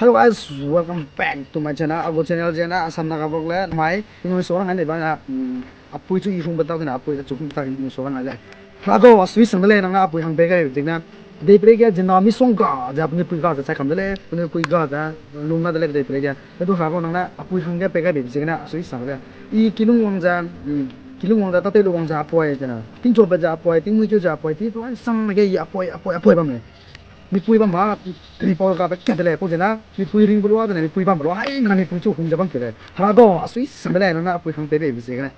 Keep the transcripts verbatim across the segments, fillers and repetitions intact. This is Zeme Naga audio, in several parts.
Hello guys, welcome back to my channel. A gu channel zene Assam Naga vlog le mai. Tingnu so rang ai lei ba na, mm, apui chu i hung beta de na, apui chu hung beta tingnu so rang ai lei. Hera gau, asui sang de lei, nang na apui hang pei gai zene. Dei pere ge zena misongga ze, penui pui ga ze chai kam de lei, penui pui ga ze lung na de lei dei pere ge. Edu hera gau nang na apui hang ge pei gai bei zene asui sang de lei. I kilung wang ze, mm, kilung wang ze, tatei lu wang ze apui zene. Tingchu pe ze apui, tingmui chu ze apui, ti tuan sang ge i apui, apui, apui bam lei. Mipui bam ma, mipau ga be kat de lei, pau zena, mipui ring belua de ne, mipui bam belua, hai, nang mipui chu hung ze bam ke lei. Hera gau, asui sang de lei, nang na apui hang pei bei zene.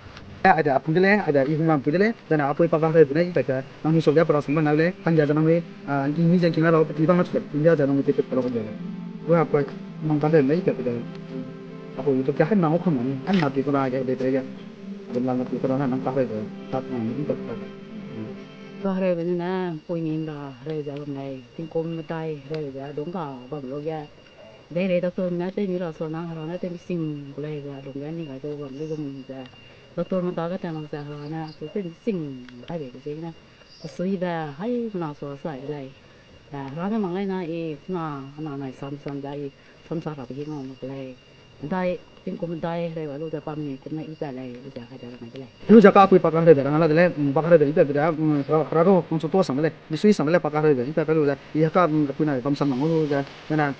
Aida apui de lei, aida i hung lam pui de lei, zena apui pa ga reu de ne, i ta ke, nang ni so ge pa ra sung ba na lei, kan ja ze nang ni, ah, i ni ze king la lau, i bang na chu, i ja ze nang ni te pe lau de lei. Wa apui, nang ka de lei, i ta de lei. Apui YouTube ke hai nang o kham ni, hai na ti ko na ge, de de ge. Aida nang ti ko na, nang ka reu de, tat nang ni ta de. Ka hereu be ne, pui nim ra hereu ze bam lei, tingkum medai hereu ze, dung ga bam lu ge. Deirei doctor ne tew mi ra so nang hera ne tew mi sing gu lei ze, lung ge ni gai du bam lu gum ze. Doctor me dage ta mak ze hera ne, su tew mi sing gai bei be ziegene. Asui be, hai mena so sai lei. Eh, hera ne mang lei na i, na, na nai sam sam ze i, sam sa ra be hi ngau mak lei. Dai, tingkum dai hereu lu ze pa mi, kum ne i ta lei, i ze hai de nai de lei. Lu ze ka apui pa ka hereu de, rang la de lei, mm, pa ka hereu de, i ta de, mm, hera, hera gau, kung chu to sang de lei, misui sang de lei, pa ka hereu de, i ta ka lu ze, i ka, mm, apui na bam sam nang lu ze, na,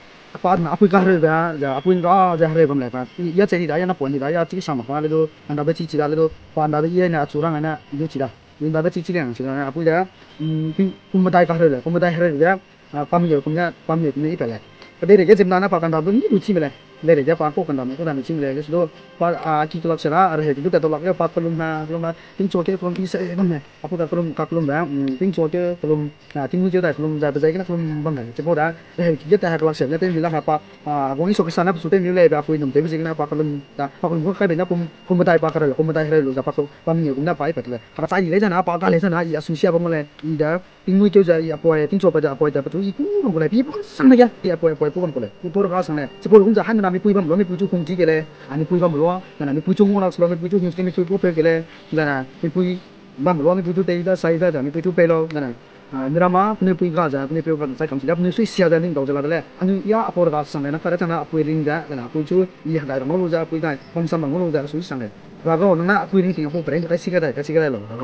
pa na apui ka hereu de, ze, apui ra ze hereu bam lei pa. I, ya che di da, ya na pon di da, ya chi sa mak pa le du, anda be chi chi da le du, pa anda be i ne achu rang ne, i du chi da. Anda be chi chi le nang chi da, apui de, mm, kum medai ka hereu de, kum medai hereu de, ah, pam ye kum ne, pam ye kum ne i pe lei. Ka deirei ge zimna na pa kanda du ni du chi me lei. Deirei ge pa ko kanda me ko da ni chi me lei. Ge su du pa, ah, ki kelak se ra, reheu ki du ta du lak ge pa kelum na, kelum na, tingchu ke kelum i se bam lei. Apui ka kelum, ka kelum de, mm, tingchu ke kelum, ah, tingmui ke da kelum, ze pe zai ge na kelum bam lei. Chipau da, reheu ki ge ta ha kelak se ne, tew mi la ha pa, ah, gong i so kesa na pe su tew mi lei, be apui num tew be ziegene pa kelum da, pa kelum ko kai be na kum, kum medai pa ka hereu, kum medai hereu lu ze pa kelum, pam ye kum ne pa i pe lei. Hera chai di lei zena, pa ga lei zena, i asui sia bam lei, i da, tingmui keu ze i apui, tingchu pe ze apui ze pechu i pu bam ku lei, pi pu sang ne ge, i apui, apui pu bam ku lei, i pu ra ka sang lei. Chipau kum ze hai mena mipui bam lu, mipui chu hung chi ke lei, a mipui bam lu, zena mipui chu ngau lak se lu, mipui chu hing se, mipui pu pe ke lei, zena mipui bam lu, mipui chu tei da, sai da, zena mipui chu pei lu, zena, ah, mira ma, penui pui ga ze, penui pui ga ze, sai kam chi da, penui sui sia ze, ning dau ze la de lei. Anui ya apau ra ka sang lei, na ka ra chang na apui ring ze, zena apui chu i hedai ra ngau lu ze, apui dai, bam sam ra ngau lu ze, sui sang lei. Hera gau, nang na apui ring ting apau pe ring, kai si ga dai, kai si ga dai lu, hera gau.